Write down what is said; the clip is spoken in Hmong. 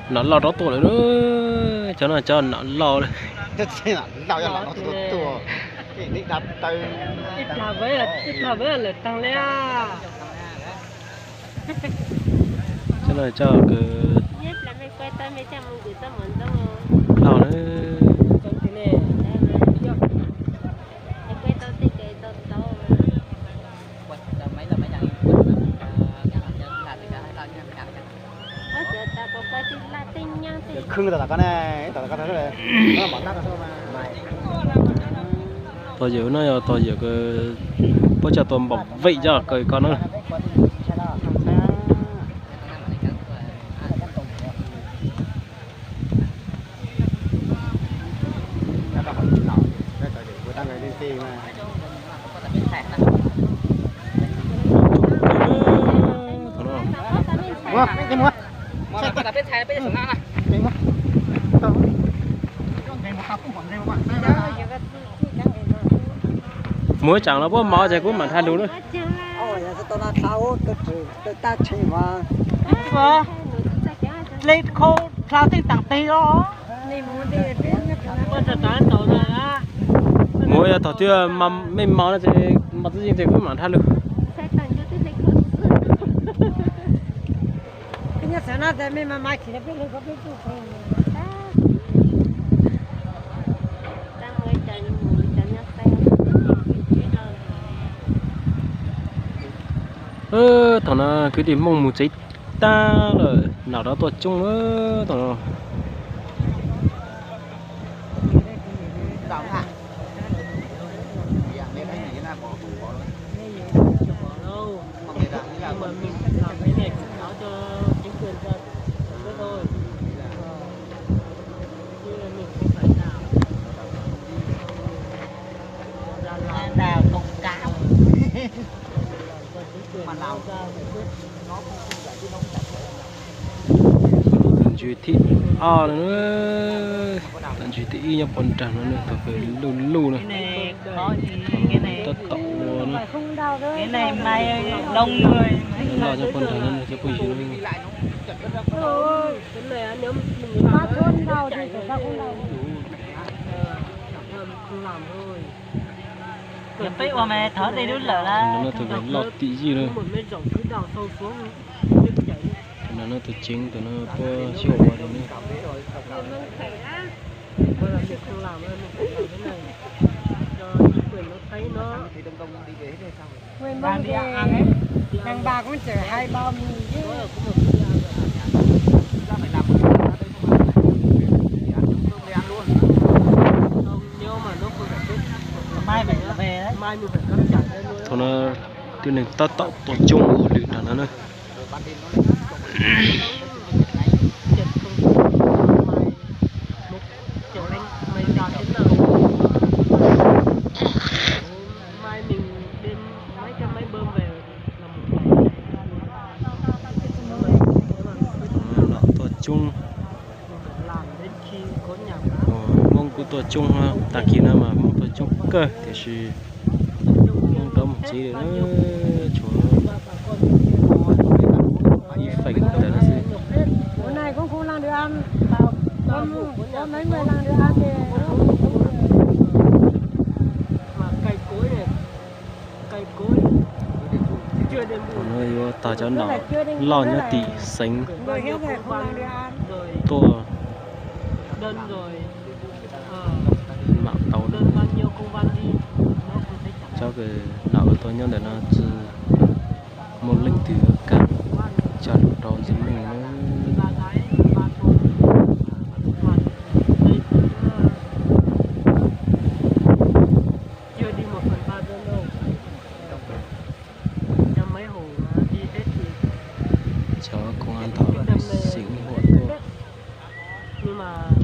Nom loj rov tuaj lawm, cov no cov nom loj lawm. Ib plag vawv lawm tag li. Cov no cov kws loj na. Khwb tom ko ne, tom ko. Tog yawm no yog tog yawm kws puab tso tua npaum vej coj kaw ko na. Muaj tsaam los puab mov ces kuv maam dhau lug na. Muaj yog thaum twg mej mov no ces mov txwj yeej ces kuv maam dhau lug. Thaum no kwv tij Hmoob mus tsev tag lawm, nom rov tuaj coob lawm thaum no. Tag ntswg thib ob no, tag ntswg thib ib nyob puag nraag no, thaum kws luj luj na, tab tom ua na. Loj nyob puag nraag no cov phooj ywg. Peb ua mas thov tej lub lawm la. No thaum kws loj tim zij na. No no tus ceev tus no puab xyuas ua li ne. Thaum no tib neeg tab tom tuaj coob ua lwm nrag no na. Nom tuaj coob, Hmoob kuj tuaj coob, tag kis no mas Hmoob tuaj coob kawg tiam sis Hmoob rov mus tsev lawm na, tshuav ib feem ntawm no xwb. Thaum no yuav tog cov nom loj nyob tim xeev tuaj mam tau na. Cov kws nom tuaj nyob ntawm no tsis muaj leej twg kam coj lug rau ntxiv neej na. Cov koom av ntawd xeem huam tuaj.